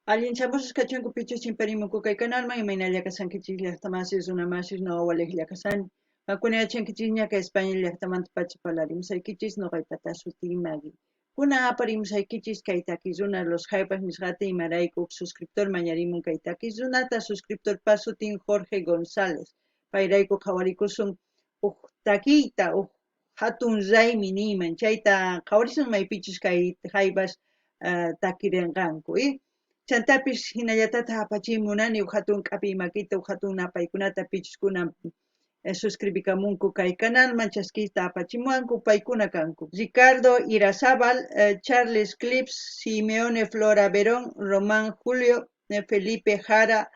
Allinchamusqas kachunku pichus chimparimunku kay kanalman, imaynalla kashankichis llaqtamasis, runamasis, noqa walejlla kashani. Qankuna yachankichisña kay España llaqtamantapacha parlarimusaykichis, noqaypata sutiy Maggie. Kunan aparimusaykichis kay takiy runa Los Jaivas nisqata imarayku uj suscriptor mañarimun kay takiy runata, suscriptorpa sutin Jorge González. Payrayku qhawarikusun uj takiyta, uj jatun raymi niyman, chayta qhawarisun maypichus kay Jaivas takirenqanku. Chantapis jinallatataj apachiy munani uj jatun k'apiy makita, uj jatun napaykunata pichus kunan suscribikamunku kay kanalman chaskiyta apachimuwanku, paykuna kanku: Ricardo Irazábal, Charles Clips, Simeone Flora Verón, Román Julio, Felipe Jara,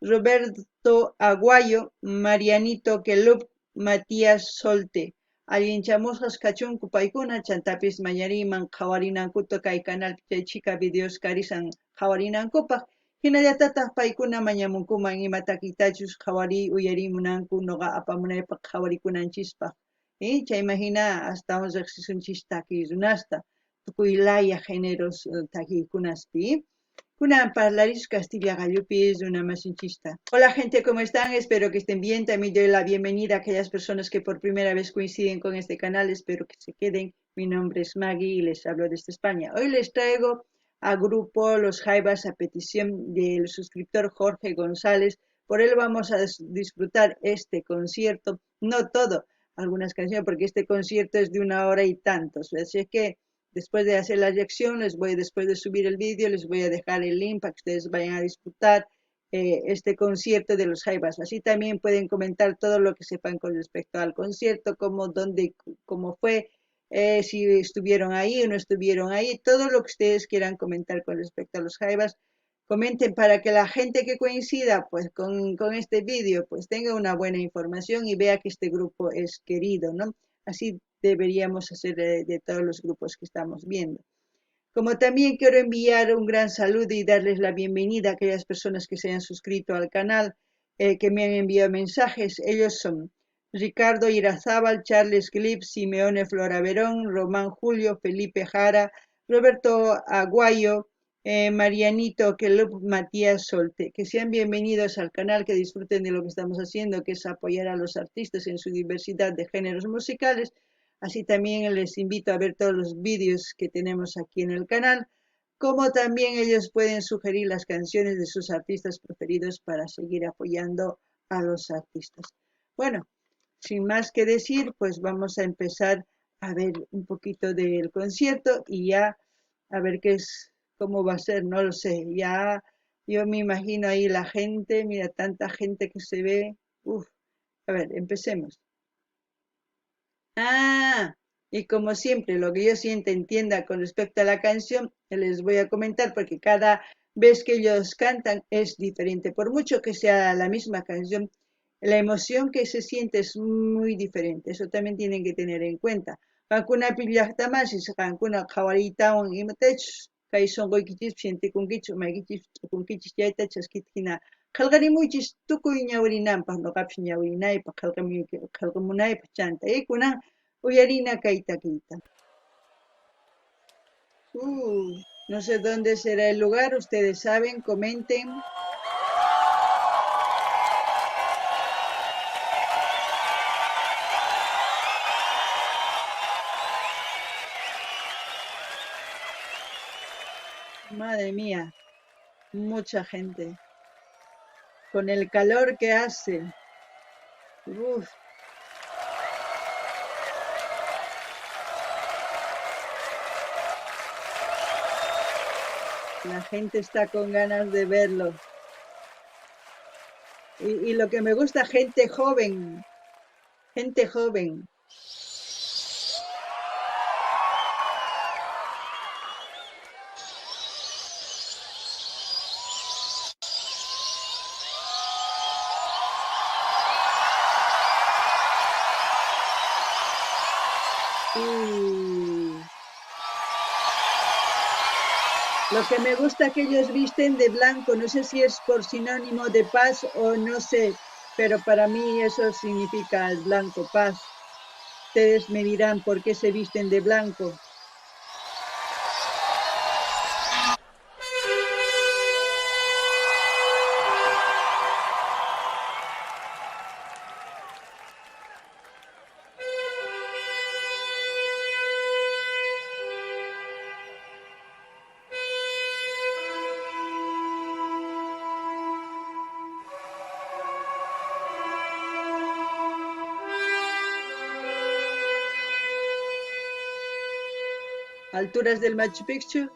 Roberto Aguayo, Marianito Quelup, Matías Solte. Allinchamusqas kachunku paykuna, chantapis mañariyman qhawarinankuta kay canalpi chay chhika videos karisan qhawarinankupaj. Jinallatataj paykuna mañamunkuman ima takiytachus qhawariy uyariy munanku noqa apamunaypaj qhawarikunanchispaj. Chayman jina astawan rejsisunchis takiy runasta, tukuy laya géneros takiykunaspi. Kunan parlarisun castilla qallupi runamasinchista. Hola gente, ¿cómo están? Espero que estén bien. También doy la bienvenida a aquellas personas que por primera vez coinciden con este canal. Espero que se queden. Mi nombre es Maggie y les hablo desde España. Hoy les traigo a grupo Los Jaivas a petición del suscriptor Jorge González. Por él vamos a disfrutar este concierto, no todo, algunas canciones, porque este concierto es de 1 hora y tantos. Así es que después de hacer la reacción, después de subir el vídeo, les voy a dejar el link para que ustedes vayan a disfrutar este concierto de Los Jaivas. Así también pueden comentar todo lo que sepan con respecto al concierto, cómo, dónde, cómo fue, si estuvieron ahí o no estuvieron ahí, todo lo que ustedes quieran comentar con respecto a Los Jaivas, comenten para que la gente que coincida, pues, con este vídeo, pues, tenga una buena información y vea que este grupo es querido, ¿no? Así deberíamos hacer de todos los grupos que estamos viendo. Como también quiero enviar un gran saludo y darles la bienvenida a aquellas personas que se hayan suscrito al canal, que me han enviado mensajes. Ellos son Ricardo Irazábal, Charles Glib, Simeone Flora Verón, Román Julio, Felipe Jara, Roberto Aguayo, Marianito Quelup, Matías Solte. Que sean bienvenidos al canal, que disfruten de lo que estamos haciendo, que es apoyar a los artistas en su diversidad de géneros musicales. Así también les invito a ver todos los vídeos que tenemos aquí en el canal, como también ellos pueden sugerir las canciones de sus artistas preferidos para seguir apoyando a los artistas. Sin más que decir, vamos a empezar a ver un poquito del concierto y ya a ver qué es, cómo va a ser, no lo sé. Ya yo me imagino ahí la gente, mira, tanta gente que se ve. Uf, a ver, empecemos. Y como siempre, lo que yo sienta, entienda con respecto a la canción, les voy a comentar, porque cada vez que ellos cantan es diferente. Por mucho que sea la misma canción, la emoción que se siente es muy diferente. Eso también tienen que tener en cuenta. Qankuna llaqtamasis, qankuna qhawaritawan imatachus kay sunquykichis sientikunkichis, umaykichis t'ukunkichis chayta chaskita hina qillqarimuychis tukuy ñawirinanpaq, noqapis ñawirinaypaq, qillqamunaypaq chanta. Kunan uyarina kay takiyta. No sé dónde será el lugar, ustedes saben, comenten. Madre mía, mucha gente. Con el calor que hace. Uf. La gente está con ganas de verlo. Y lo que me gusta, gente joven. Gente joven. Lo que me gusta es que ellos visten de blanco, no sé si es por sinónimo de paz o no sé, pero para mí eso significa el blanco, paz. Ustedes me dirán por qué se visten de blanco. Alturas del Machu Picchu.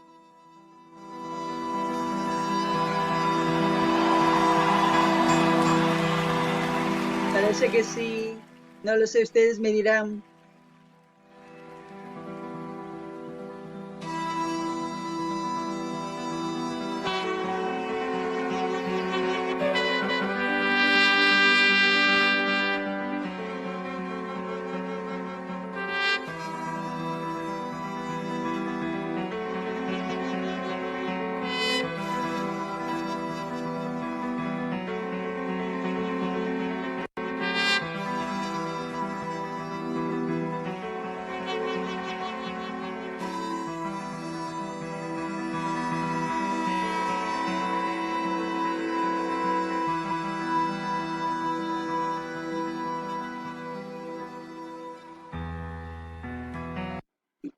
Parece que sí. No lo sé, ustedes me dirán.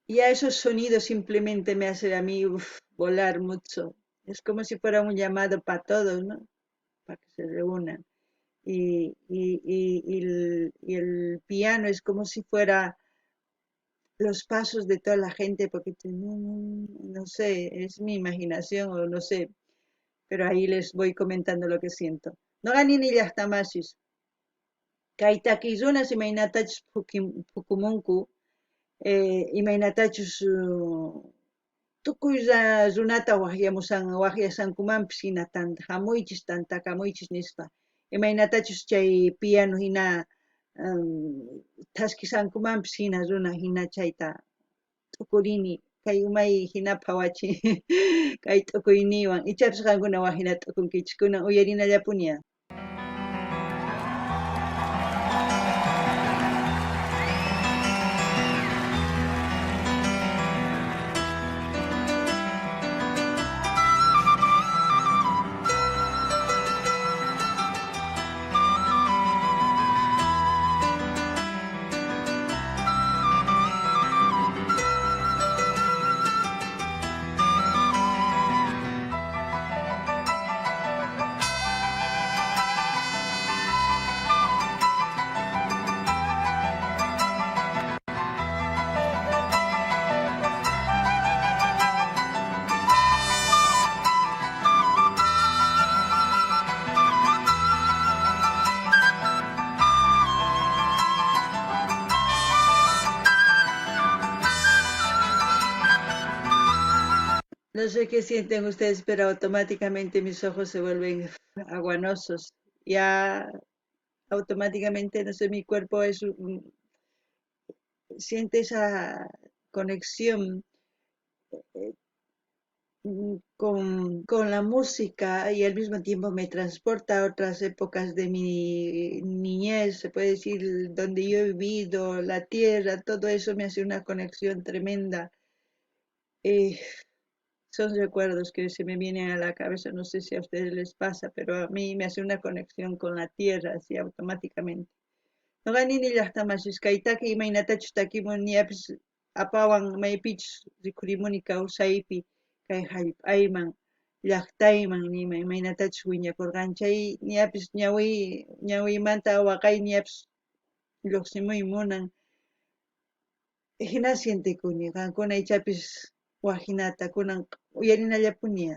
Y a esos sonidos simplemente me hace a mí volar mucho. Es como si fuera un llamado para todos, ¿no? Para que se reúnan. Y el piano es como si fuera los pasos de toda la gente, porque no sé, es mi imaginación o no sé, pero ahí les voy comentando lo que siento. Noqa nini llaqtamasis, kay takiy runas imaynatachus phukumunku, imaynatachus tukuy runata waqyasankumanpis hina hamuychis, tantakamuychis nispa, imaynatachus chay piano hina thaskisankumanpis hina runa hina chayta t'ukurini, kay umay hina phawachi kay t'ukuyniywan, ichapis qankuna waj hina t'ukunkichis, kunan uyarinallapuni. No sé qué sienten ustedes, pero automáticamente mis ojos se vuelven aguanosos. Ya automáticamente, no sé, mi cuerpo siente esa conexión con la música y al mismo tiempo me transporta a otras épocas de mi niñez, se puede decir, donde yo he vivido, la tierra, todo eso me hace una conexión tremenda. Son recuerdos que se me vienen a la cabeza, no sé si a ustedes les pasa, pero a mí me hace una conexión con la tierra, así automáticamente. Noqa nini llaqtamasis, kay taki imaynatachus takimun niapis apawan maypichus rikhurimuni kawsaypi, kay hallp'ayman, llaqtayman nima imaynatachus wiñakurqan, chay niapis ñawiymanta waqay niapis lluqsimuy munan. Hina sientekuni, qankuna ichapis waj hinata kunan uyarinallapuni.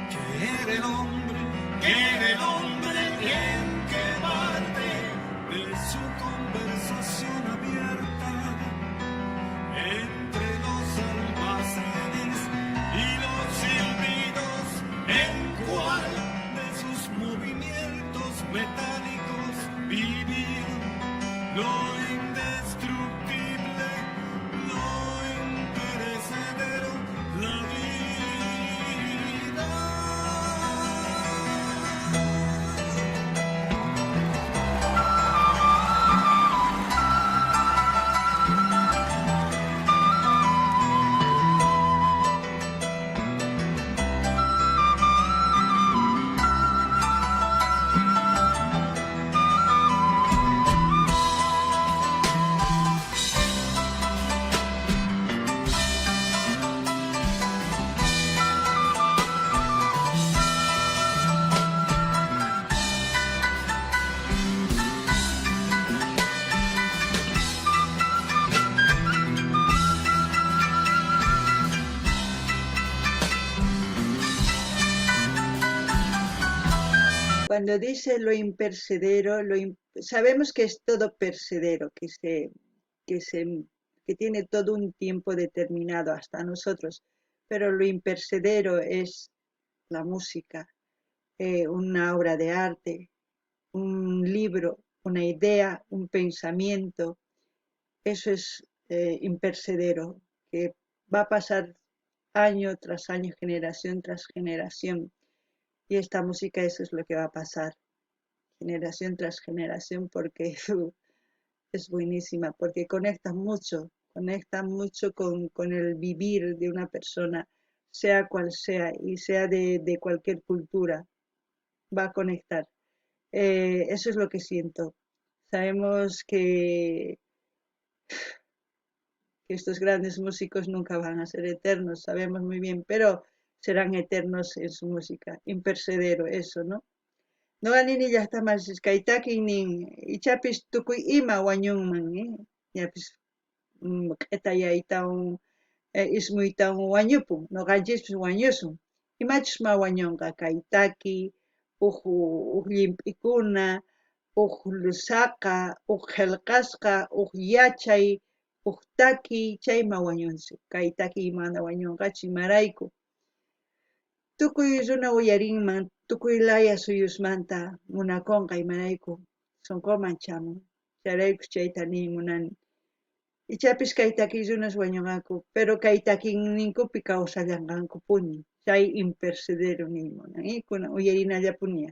¿Qué era el hombre? ¿Qué era el hombre? ¿En qué parte de su conversación abierta entre los almacenes y los silbidos? ¿En cuál de sus movimientos metálicos vivía lo indestructible, lo imperecedero, la vida? Cuando dice lo imperecedero, sabemos que es todo perecedero, que tiene todo un tiempo determinado hasta nosotros, pero lo imperecedero es la música, una obra de arte, un libro, una idea, un pensamiento. Eso es imperecedero, que va a pasar año tras año, generación tras generación. Y esta música, eso es lo que va a pasar, generación tras generación, porque es buenísima, porque conecta mucho con el vivir de una persona, sea cual sea, y sea de cualquier cultura, va a conectar. Eso es lo que siento. Sabemos que estos grandes músicos nunca van a ser eternos, sabemos muy bien, pero serán eternos en su música. Imperecedero, eso, ¿no? Noqa nini llaqtamasis kay takiynin ichapis tukuy ima wañunman, ñapis q'etayaytawan ismuytawan wañupun, noqanchispis wañusun. Imachus ma wañunqa kay takiy, uj llimp'ikuna, uj saqa, uj qhelqasqa, uj yachay, uj takiy, chayma wañunchu. Kay takiy mana wañunqachu, imarayku. Tukuy runa uyarinman, tukuy laya suyusmanta munakunqa, imarayku sunquman chamun. Chayrayku chayta niy munani. Ichapis kay takiy runas wañunqanku, pero kay takiyninkupi kawsallanqankupuni. Chay imperecedero niy munan. Kunan uyarinallapuni.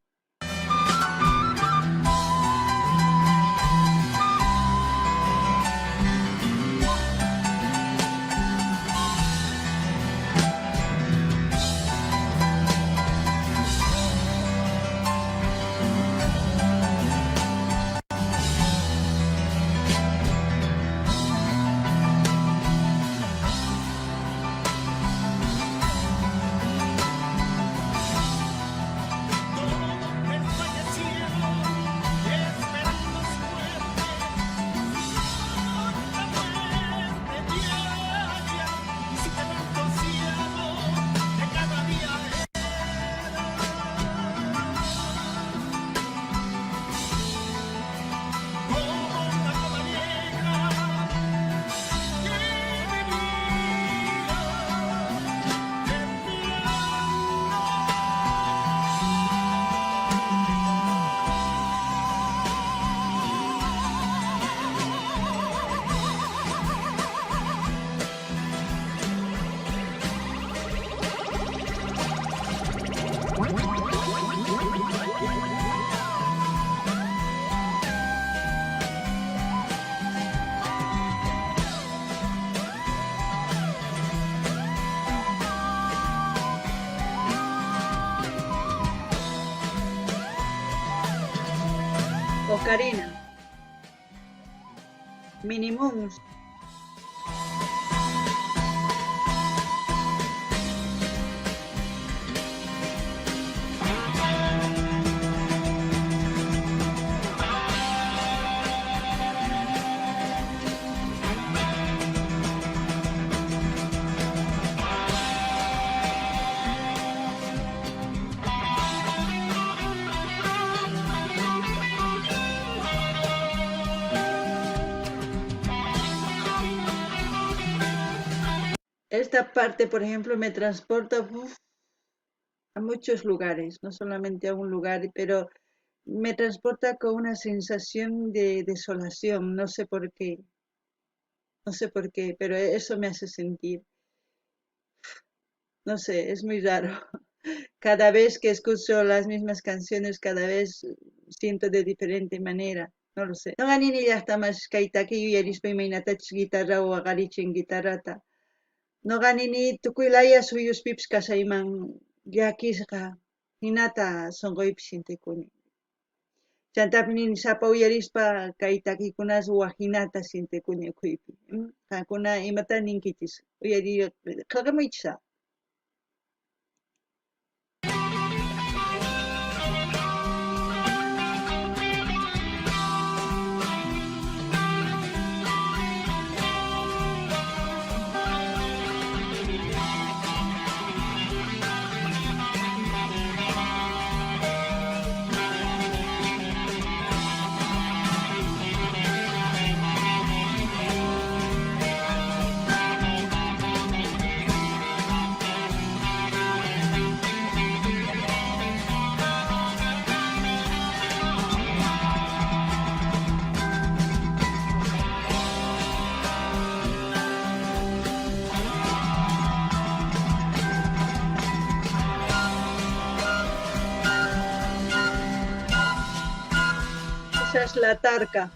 Ocarina. Minimoons. Esta parte, por ejemplo, me transporta a muchos lugares, no solamente a un lugar, pero me transporta con una sensación de desolación, no sé por qué, pero eso me hace sentir, no sé, es muy raro. Cada vez que escucho las mismas canciones, cada vez siento de diferente manera. No lo sé. Noqa nini llaqtamasis kay takiy yuyarispa imaynatachus guitarra waqarichin guitarrata. Noqa nini tukuy laya suyuspipis kasayman llakisqa hinata sunquypi sientekuni. Chantapis nini sapa uyarispa kay takiykunas waj hinata sientekuni ukhuypi. Qankuna imata ninkichis uyari qillqamuychis. Esa es la tarka.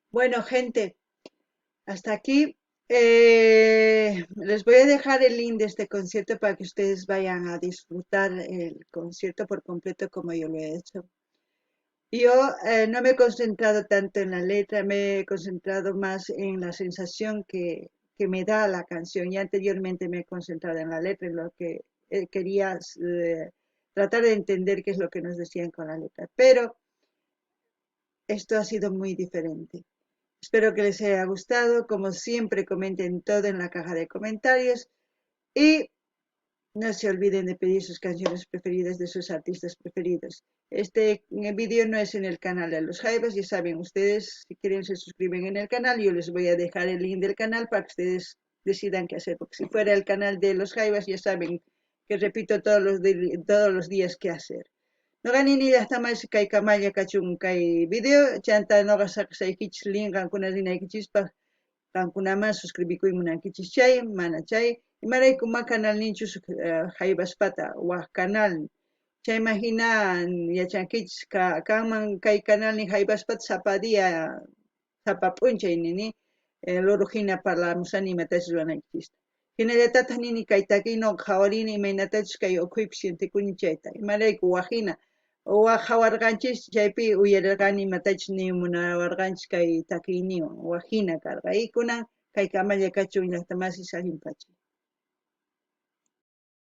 Bueno, gente, hasta aquí. Les voy a dejar el link de este concierto para que ustedes vayan a disfrutar el concierto por completo como yo lo he hecho. Yo no me he concentrado tanto en la letra, me he concentrado más en la sensación que me da la canción. Ya anteriormente me he concentrado en la letra, en lo que quería tratar de entender qué es lo que nos decían con la letra. Pero esto ha sido muy diferente. Espero que les haya gustado. Como siempre, comenten todo en la caja de comentarios y no se olviden de pedir sus canciones preferidas de sus artistas preferidos. Este vídeo no es en el canal de Los Jaivas, ya saben ustedes, si quieren se suscriben en el canal, yo les voy a dejar el link del canal para que ustedes decidan qué hacer, porque si fuera el canal de Los Jaivas ya saben que repito todos los días qué hacer. Noqa nini llaqtamaysi kay kamalla kachun kay video, chanta noqa saqsaykichis link qankuna rinaykichispaq, qankunaman suscribikuy munankichis chay, mana chay, imarayku ma canal ninchus Jaivaspata, waj canal, chayman hina yachankichis kanman kay canal ni Jaivaspata sapa día, sapa p'unchay nini, loro hina parlamusani imatachus ruwanaykichista. Hinallatataq nini kay takiyno qhawarini imaynatachus kay ukhuypi sientekuni chayta, imarayku waj hina, waj qhawarqanchis chaypi uyarirqani imatachus ni munawarqanchis kay takiyniwan, waj hina karqa. Y kunan kay kamalla kachun llaqtamasis allinpacha.